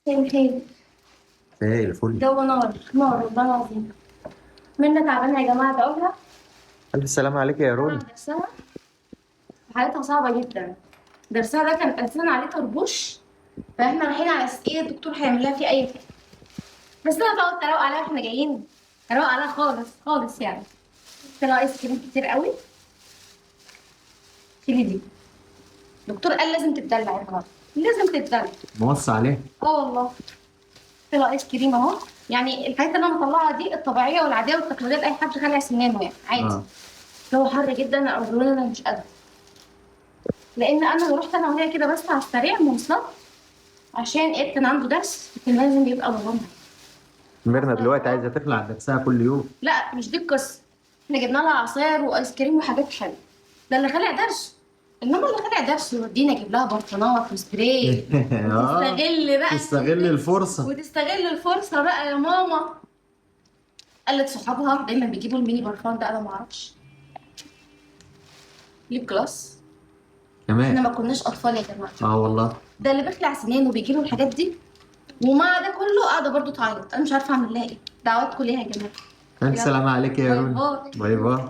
خير. ايه الفل. جو نار نار والله العظيم. منا تعبانة يا جماعه، ادعوا. الف سلامة عليك يا روني. درسها حالتها صعبة جدا. درسها ده كان اساسا عليه طربوش، فاحنا رايحين على اساس ايه الدكتور هيعمل لها فيه اي حاجه، بس انا بقى قلت اروق عليها واحنا جايين، اروق عليها خالص خالص يعني. طلع ايس كريم كتير قوي. شيلي دي، الدكتور قال لازم تتدلع يا جماعه، لازم تتدلع. موصي عليها. اه والله. طلع ايس كريم اهو. يعني الحاجات اللي انا مطلعها دي الطبيعية والعاديه والتقليديه لاي حد خلع سنانه، يعني عادي. الجو حر جدا، اعذروني انا مش قادرة، لان انا رحت انا وهي كده بس على السريع مواصلات، عشان ايه كان عنده درس كان لازم يبقى بابانا. ميرنا دلوقتي عايزه تخلع درسها كل يوم. لا مش دي القصة، احنا جبنا لها عصاير وايس كريم وحاجات حلوة، ده اللي خلع درس. انما اللي خلع درس يودينا اجيب لها برطمانات وسبراي. وتستغل بقى، تستغل الفرصة. وتستغل الفرصة بقى يا ماما. قالت صحابها دايما بيجيبوا الميني برفان ده، انا ما اعرفش. lip gloss. كمان. احنا ما كناش اطفال يا جماعة. والله. ده اللي بيخلع سنانه وبيجيله الحاجات دي، ومع ده كله قاعدة برضه تعيط. انا مش عارفه اعمل لها ايه. دعواتكم ليها يا جماعة. الف سلامه عليك يا باي روني. باي. باي باي.